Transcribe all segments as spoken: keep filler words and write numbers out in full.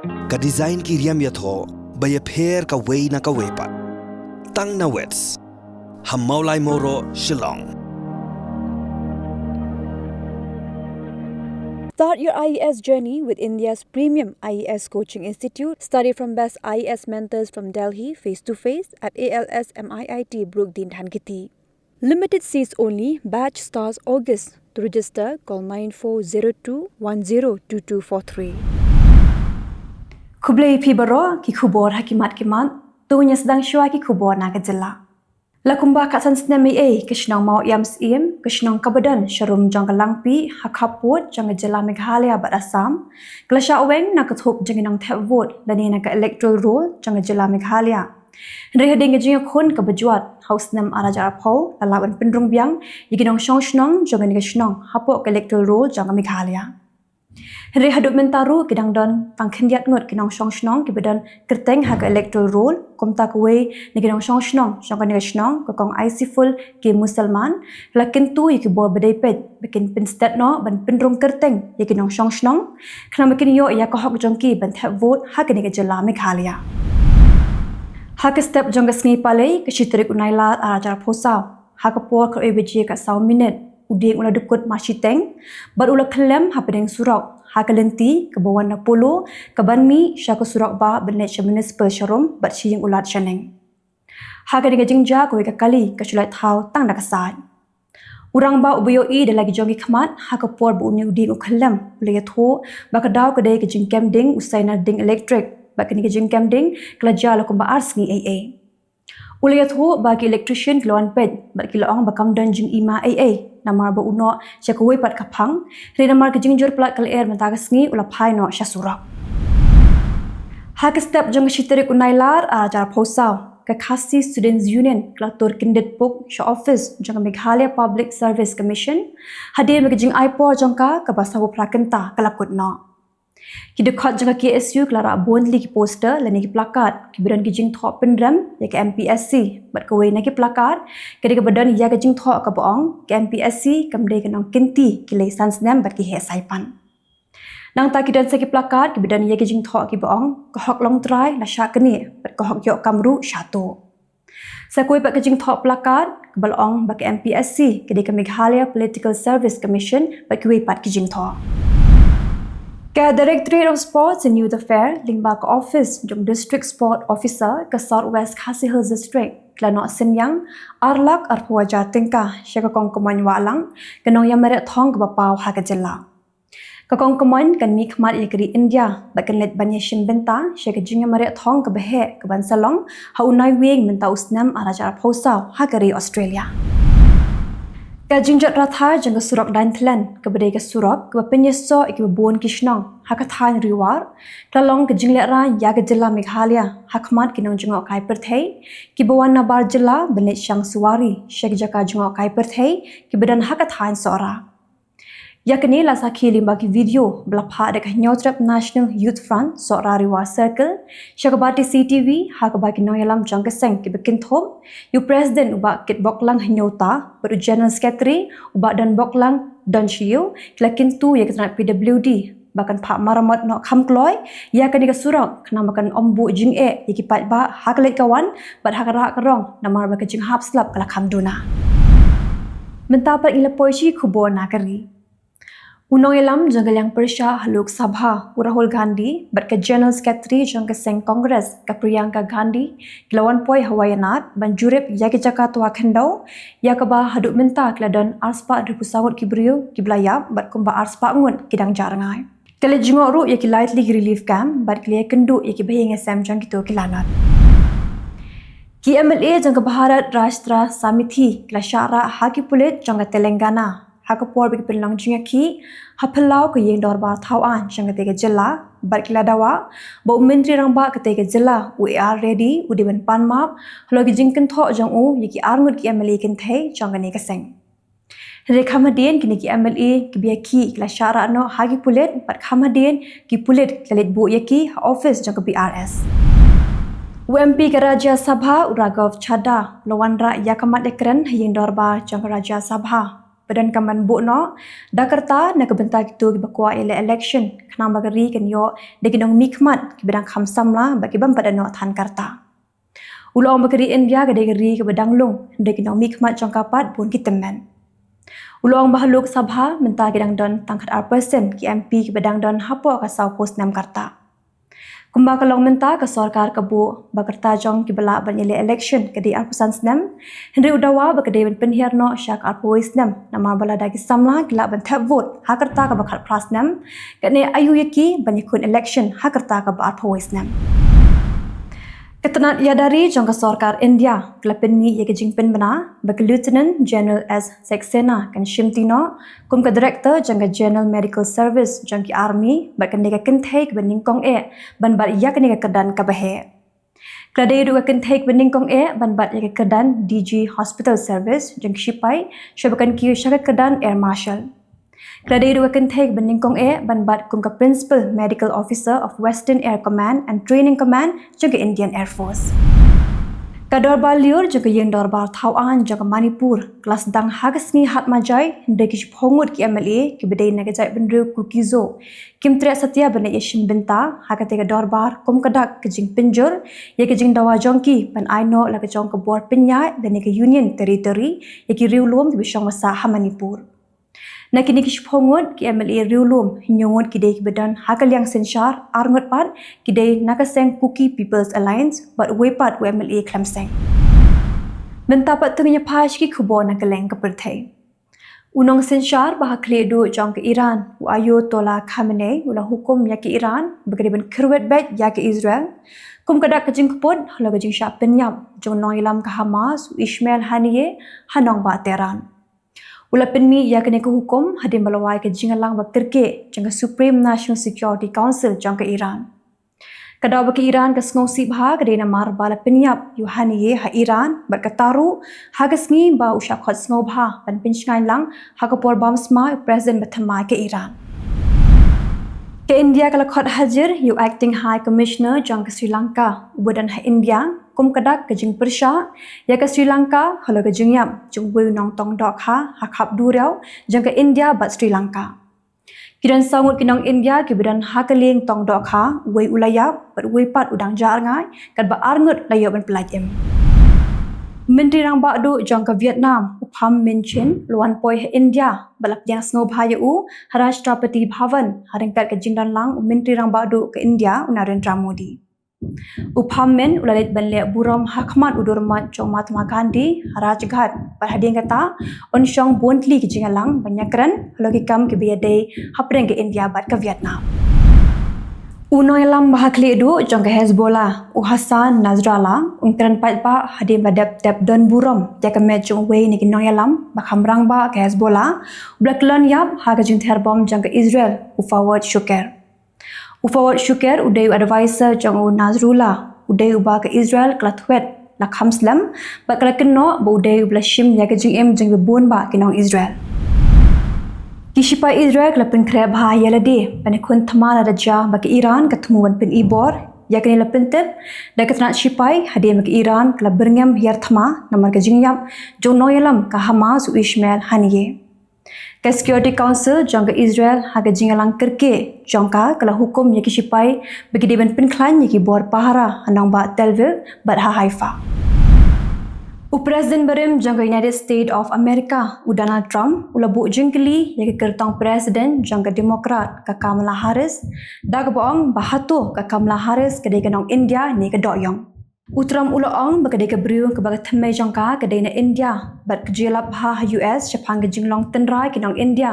Ka design ki riam ïathoh ba ïapher kawei na kawei pat. Tang na Wits ha Mawlai Mawroh, Shillong. Start your I A S journey with India's premium I A S coaching institute. Study from best I A S mentors from Delhi, face to face at A L S M I I T Brook Dean Dhankheti. Limited seats only. Batch starts August. To register, call nine four zero two one zero two two four three. Khublei phi baroh, ki khubor ha ki mat ki mat. To ngin sdang shuwa ki khubor na ka jylla. La kumba khatsan snem ei ei, ka shnong Mawïam Syiem, ka shnong kaba don sharum jong ka Langpih, ha khappud jong ka jylla Meghalaya bad Assam, ka la shah weng na ka thup jong ki nongthep vote lane na ka electoral roll jong ka jylla Meghalaya. Hynrei hadien ka jingïakhun kaba jwat ha u snem ar hajar arphew, la lah ban pynrung biang ïa ki nongshong shnong jong kane ka shnong hapoh ka electoral roll jong ka Meghalaya. Hynrei haduh mynta ruh ki dang don tang khyndiat ngut ki nongshong shnong kiba don kyrteng ha ka electoral roll. Kumta kawei na ki nongshong shnong jong kane ka shnong, ka Kong Aisiful K Musalman, ka la kyntu ïa ki bor ba dei peit ba kin pynstet noh ban pynrung kyrteng ïa ki nongshong shnong, khnang ba kin ïoh ïa ka hok jong ki ban thep vote ha kane ka jylla Meghalaya. Ha ka step jong ka sngi Palei, ka shi tarik u Nailar ar hajar arphew saw, ha ka por khatwei baje ka saw minit, u dieng u la dkut marshiteng bad u la khyllem hapdeng surok ha ka lynti kaba wan na Polo kaban mih sha ka surok bah ban leit sha Municipal Sharum bad sha Ïing u Lad Shaneng. Ha kane ka jingjia kawei ka kali ka shu lait thaw tang da ka sait. U rangbah uba ïohi da la ki jong ki khmat ha ka por ba une u dieng u khyllem u la ïathuh ba ka daw ka dei ka jingkem ding u sainar ding elektrik bad kane ka jingkem ding ka la jia la kumba ar sngi ei ei. U la ïathuh ba ki electrician ki la wan peit bad ki la ong ba kam don jingima ei ei namar ba u noh sha kawei pat ka phang, hynrei namar ka jingjur palat ka lyer mynta ka sngi u la phai noh sha surok. Ha ka step jong ka shi tarik u Nailar ar hajar arphew saw, ka Khasi Students Union ka la tur kyndit puk sha office jong ka Meghalaya Public Service Commission hadien ba ka jingai por jong ka kaba saw phra kynta ka la kut noh. Ki dkhot jong ka K S U ki la rah bun tylli ki poster lane ki placard kiba don ki jingthoh pynrem ïa ka M P S C bad kawei na ki placard ka dei kaba don ïa ka jingthoh kaba ong ka M P S C kam dei ka nongkynti ki lei san snem bad ki heh saipan. Nangta ki don sa ki placard kiba don ïa ki jingthoh kiba ong ka hok longtrai la shah knieh bad ka hok ïoh kam ruh shah tuh. Sa kawei pat ka jingthoh placard kaba la ong ba ka M P S C ka dei ka Meghalaya Political Service Commission bad kiwei pat ki jingthoh. Ka Directorate of Sports and Youth Affairs lyngba ka office jong District Sport Officer ka South West Khasi Hills District ka la noh synñiang ar lak arphew hajar tyngka sha ka Kong Kmoin Wahlang, ka nongïamareh thong kaba paw ha ka jylla. Ka Kong Kmoin kan mih khmat ïa ka ri India bad kan leit ban ïashim bynta sha ka jingïamareh thong kaba heh kaban sa long ha u Naiwieng mynta u snem ar hajar arphew saw ha ka ri Australia. Ka jingjot rathai jong ka surok Dainthlen kaba dei ka surok kaba pynïasoh ïa kiba bun ki shnong ha ka thaiñ Ri War ka la long ka jinglehraiñ ïa ka jylla Meghalaya ha khmat ki nongjngohkai pyrthei kiba wan nabar jylla ban leit shang suwari sha ki jaka jngohkai pyrthei kiba don ha ka thaiñ Sohra. Ïa kane la sakhi lyngba ki video ba la phah da ka Hynñiewtrep National Youth Front Sohra Ri War Circle sha ka Batesi T V, ha kaba ki nongïalam jong ka seng kiba kynthup ïa u President u Bah Kitboklang Hynñiewta bad u General Secretary u Bah Donboklang Donshiu ki la kyntu ïa ka tnat P W D ba kan phah maramot noh kham kloi ïa kane ka surok khnang ba kan ym buh jingeh ïa ki paidbah ha ka leit ka wan bad ha ka rah ka rong namar ba ka jinghap slap ka la kham duna. Mynta pat ngi la poi sha ki khubor na ka ri. U nongïalam jong ka liang pyrshah ha Lok Sabha u Rahul Gandhi bad ka General Secretary jong ka seng Congress ka Priyanka Gandhi ki la wan poi ha Wayanad ban jurip ïa ki jaka twa khyndew ïa kaba haduh mynta ki la don arspah hynriewphew saw ngut ki briew kiba la ïap bad kumba arspah ngut ki dang jah rngai. Ki la jngoh ruh ïa ki lai tylli ki relief camp bad ki la ïakynduh ïa ki bahaïing hasem jong kito ki lanot. Ki M L A jong ka Bharat Rashtra Samiti ki la shah rah ha ki pulit jong ka Telangana ha ka por ba ki pynlong jingïakhih ha phyllaw ka ïing dorbar thaw aiñ jong katei ka jylla bad ki la dawa ba u Myntri Rangbah katei ka jylla u A R Reddy u dei ban pan map halor ki jingkynthoh jong u ïa ki ar ngut ki M L A kynthei jong kane ka seng. Hynrei kham hadien kine ki M L A kiba ïakhih ki la shah rah noh ha ki pulit bad kham hadien ki pulit ki la leit buh ïa ki ha office jong ka B R S. U M P ka Rajya Sabha u Raghav Chadha u la wanrah ïa ka mat ïakren ha ïing dorbar jong ka Rajya Sabha. ba donkam ban buh noh da ka rta na ka bynta kito kiba kwah ïaleh election, khnang ba ka ri kan ïoh da ki nongmihkhmat kiba dang kham samla bad ki bym pat ïehnoh than ka rta. U la ong ba ka ri India ka dei ka ri kaba dang lung, hynrei ki nongmihkhmat jong ka pat bun ki tymmen. U la ong ba halor ka sabha mynta ki dang don tang khatar percent ki M P kiba dang don hapoh ka sawphew snem ka rta. Kumba ka long mynta, ka sorkar ka buh ba ka rta jong kiba lah ban ïaleh election ka dei arphew san snem, hynrei u dawa ba ka dei ban pynhiar noh sha ka arphew wei snem, namar ba lada ki samla ki lah ban thep vote ha ka rta kaba khatphra snem, kane aïu ïa ki ban ïakhun election ha ka rta kaba arphew wei snem. Ka tnat ïadari jong ka sorkar India ka la pynmih ïa ka jingpynbna ba ka Lieutenant General S Saxena kan shimti noh kum ka Director jong ka General Medical Service jong ki Army, bad kane ka kynthei kaba nyngkong eh ban bat ïa kane ka kyrdan kaba heh. Ka la dei ruh ka kynthei kaba nyngkong eh ban bat ïa ka kyrdan D G Hospital Service jong ki shipai, shuwa ba kan kiew sha ka kyrdan Air Marshal. Ka la dei ruh ka kynthei kaba nyngkong eh ban bat kum ka Principal Medical Officer of Western Air Command and Training Command jong ka Indian Air Force. Ka dorbar lyiur jong ka ïing dorbar thaw aiñ jong ka Manipur ka la sdang ha ka sngi Hatmajai, hynrei ki shiphew ngut ki M L A kiba dei na ka jaitbynriew Kuki-Zo kim treh satia ban leit ïashim bynta ha katei ka dorbar kum ka dak ka jingpynjur ïa ka jingdawa jong ki ban ai noh la ka jong ka bor pynïaid lane ka Union Territory ïa ki riewlum kiba shong ba sah ha Manipur. Na kine ki shiphew ngut ki M L A riewlum, hynñiew ngut ki dei kiba don ha ka liang synshar, ar ngut pat ki dei na ka seng Kuki People's Alliance, bad uwei pat u M L A khlem seng. Mynta pat to ngin ïa phai sha ki khubor na kylleng ka pyrthei. U nongsynshar ba ha khlieh duh jong ka Iran, u Ayatollah Khamenei, u la hukum ïa ka Iran ba ka dei ban kyrwit beit ïa ka Israel kum ka dak ka jingkput halor ka jingshah pynïap jong u nongïalam ka Hamas, u Ismail Haniyeh, ha nongbah Tehran. U la pynmih ïa kane ka hukum hadien ba la wai ka jingïalang ba kyrkieh jong ka Supreme National Security Council jong ka Iran. Ka daw ba ka Iran ka sngewsih bha ka dei namar ba la pynïap ïa u Haniyeh ha Iran, bad kata ruh ha ka sngi ba u shah khot sngewbha ban pynshngaiñ lang ha ka por bam smai u President ba thymmai ka Iran. Ka India ka la khot hajir ïa u Acting High Commissioner jong ka Sri Lanka uba don ha India kum ka dak ka jingpyrshah ïa ka Sri Lanka halor ka jingïap jong uwei u nongtong dohkha ha khap duriaw jong ka India bad Sri Lanka. Ki don saw ngut ki nong India kiba don ha ka lieng tong dohkha, uwei u la ïap bad uwei pat u dang jah rngai, katba ar ngut la ïoh ban pyllait im. Myntri Rangbah Duh jong ka Vietnam, u Pham Minh Chinh, u la wan poi ha India bad la pdiang sngewbha ïa u ha Rashtrapati Bhavan ha ryngkat ka jingdon lang u Myntri Rangbah Duh ka India, u Narendra Modi. U Pham Minh u la leit ban leh burom ha khmat u durmat jong u Mahatma Gandhi ha Rajghat, bad hadien kata un shong bun tylli ki jingïalang ban ïakren halor ki kam kiba ïadei hapdeng ka India bad ka Vietnam. U nongïalam ba ha khlieh duh jong ka Hezbollah, u Hassan Nasrallah, un kren paidbah hadien ba dep tep don burom ïa ka met jong uwei na ki nongïalam ba kham rangbah ka Hezbollah uba la kyllon ïap ha ka jingther bom jong ka Israel, u Fawad Shukr. U Fawad Shukr u dei u advisor jong u Nasrallah, u dei uba ka Israel ka la thwet la kham slem bad ka la kynnoh ba u dei uba la shim ïa ka jingim jong kiba bun bah ki nong Israel. Ki shipai Israel ka la pynkhreh bha ïa lade ban ïakhun thma lada jia ba ka Iran ka thmu ban pyni bor ïa kane. La pyntip da ka tnat shipai hadien ba ka Iran ka la byrngem hiar thma namar ka jingïap jong u nongïalam ka Hamas, u Ismail Haniyeh. Ka Security Council jong ka Israel ha ka jingïalang kyrkieh jong ka ka la hukum ïa ki shipai ba ki dei ban pynkhlaiñ ïa ki bor pahara ha nongbah Tel Aviv bad ha Haifa. U President barim jong ka United States of America, u Donald Trump, u la buh jingkylli ïa ka kyrtong President jong ka Democrat, ka Kamala Harris, da kaba ong ba hato ka Kamala Harris ka dei ka nong India ne ka dohïong. U Trump u la ong ba ka dei ka briew kaba ka thymmei jong ka ka dei na India bad ka jyllop bha ha U S shaphang ka jinglong tynrai ki nong India.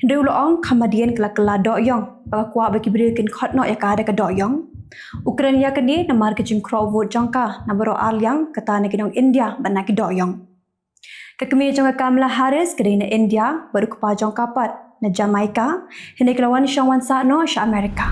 Hynrei u la ong kham hadien ka la kylla dohïong ba ka kwah ba ki briew kin khot noh ïa ka da ka dohïong. U kren ïa kane namar ka jingkhroh vote jong ka na baroh arliang, kata na ki nong India bad na ki dohïong. Ka kmie jong ka Kamala Harris ka dei na India bad u kpa jong ka pat na Jamaica, hynrei ka la wan shong wan sah noh sha America.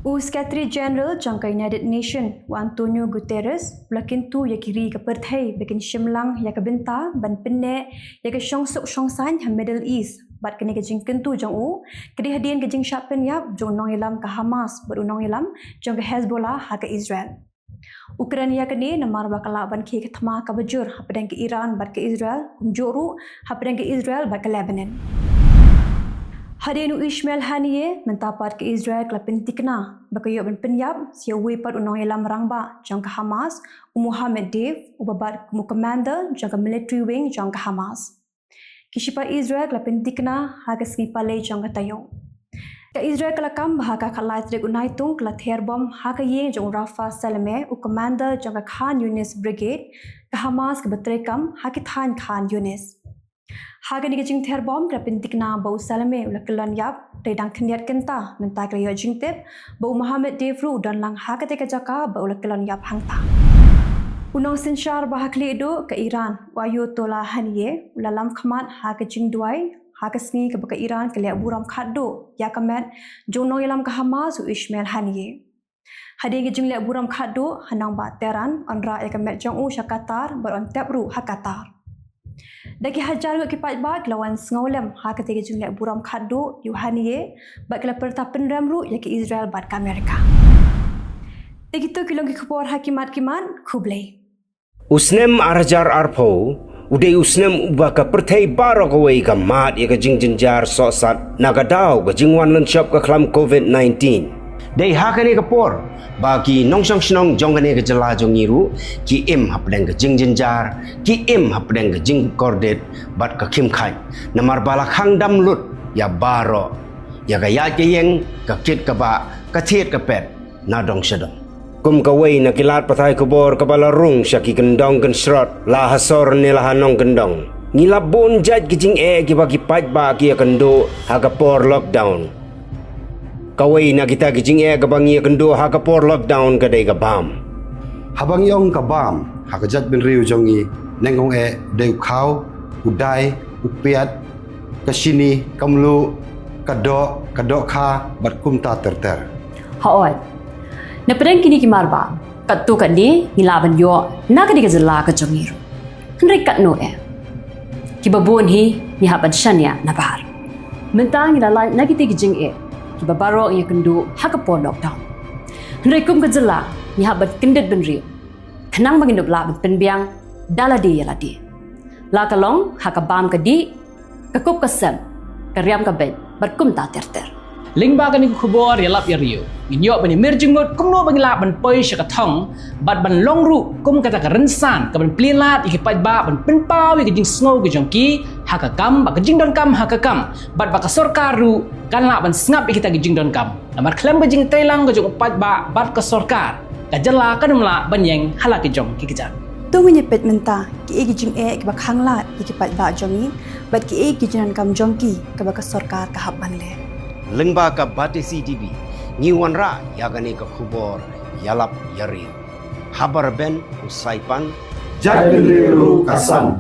U Secretary General jong ka United Nations, u Antonio Guterres, u la kyntu ïa ki ri ka pyrthei ba kin shim lang ïa ka bynta ban pynneh ïa ka shongsuk shongsaiñ ha Middle East, bad kane ka jingkyntu jong u ka dei hadien ka jingshah pynïap jong u nongïalam ka Hamas bad u nongïalam jong ka Hezbollah ha ka Israel. U kren ïa kane namar ba ka lah ban khie ka thma kaba jur hapdeng ka Iran bad ka Israel, kumjuh ruh hapdeng ka Israel bad ka Lebanon. Hadien u Ismail Haniyeh, mynta pat ka Israel ka la pynthikna ba ka ïoh ban pynïap sa ïa uwei pat u nongïalam rangbah jong ka Hamas, u Mohammed Deif, uba bat kum u commander jong ka military wing jong ka Hamas. Ki shipai Israel ka la pynthikna ha ka sngi Palei jong ka taïew. Ka Israel ka la kam ba ha ka khatlai tarik u Naitung ka la ther bom ha ka ïing jong u Rafa Salameh, u commander jong ka Khan Yunis Brigade, ka Hamas kaba treikam ha ki thaiñ Khan Yunis. Ha kane ka jingther bom ka la pynthikna ba u Salameh u la kyllon ïap, dei dang khyndiat kynta mynta ka la ïoh jingtip ba u Mohammed Deif ruh u don lang ha katei ka jaka bad u la kyllon ïap hangta. U nongsynshar ba ha khlieh duh ka Iran, u Ayatollah Haniyeh, u la lam khmat ha ka jingduwai ha ka sngi kaba ka Iran ka leh burom khatduh ïa ka met jong u nongïalam ka Hamas, u Ismail Haniyeh. Hadien ka jingleh burom khatduh ha nongbah Tehran, yn rah ïa ka met jong u sha Qatar bad yn tep ruh ha Qatar. Da ki hajar ngut ki paidbah ki la wan sngewlem ha katei ka jingleh burom khatduh ïa u Haniyeh bad ki la pyrta pynrem ruh ïa ka Israel bad ka Amerika. Te kito ki long ki khubor ha khmat khmat, khublei. U snem ar hajar arphew u dei u snem uba ka pyrthei baroh kawei ka mad ïa ka jingjynjar sohsat na ka daw ka jingwan lynshop ka khlam covid nineteen. Dei ha kane ka por ba ki nongshong shnong jong kane ka jylla jong ngi ruh ki im hapdeng ka jingjynjar, ki im hapdeng ka jingkordit bad ka khim khaid, namar ba la khang dam lut ïa baroh, ïa ka ïaid ka ïeng, ka kit ka bah, ka thied ka pet, na dong sha dong. Kum kawei na ki lad pathai khubor kaba la rung sha ki kyndong kynshrot, la ha sor ne la ha nongkyndong, ngi lap bun jait ki jingeh kiba ki paidbah ki ïakynduh ha ka por lockdown. Kawei na kita ki jingeh kaba ngi ïakynduh ha ka por lockdown ka dei ka bam. Haba ngi ong ka bam ha ka jaitbynriew jong ngi, nyngkong eh dei u khaw, u dai, u piat, ka shini, ka mluh, ka doh, ka dohkha bad kumta ter ter. Hooid. Na pdeng kine ki marbam, katto katne ngi lah ban ïoh na kane ka jylla ka jong ngi ruh. Hynrei katno eh? Kiba bun hi ngi hap ban shaniah nabar. Mynta ngi la lait na kitei ki jingeh kiba baroh ngi ïakynduh ha ka por lockdown. Hynrei kum ka jylla ngi hap ban kyndit bynriew khnang ba ngin ym lah ban pynbiang da lade ïa lade, la ka long ha ka bam ka dih, ka kup ka sem, ka riam ka beit bad kumta ter ter. Lyngba kane ka khubor ïalap ïariew, ngin ïoh ban ïamir jingmut kumno ba ngin lah ban poi sha ka thong bad ban long ruh kum kata ka rynsan kaban plie lad ïa ki paidbah ban pynpaw ïa ka jingsngew ka jong ki ha ka kam, ba ka jingdonkam ha ka kam, bad ba ka sorkar ruh kan lah ban sngap ïa kita ki jingdonkam. Namar khlem ka jingtreilang ka jong u paidbah bad ka sorkar, ka jylla kan ym lah ban ïeng ha la ki jong ki kjat. To ngin ïa peit mynta kiei ki jingeh kiba khang lad ïa ki paidbah jong ngi bad kiei ki jingdonkam jong ki kaba ka sorkar ka hap ban leh. Lyngba ka Batesi TV ngi wanrah ïa kane ka khubor ïalap ïariew. Haba rben u Saipan, jaitbynriew ruh ka san.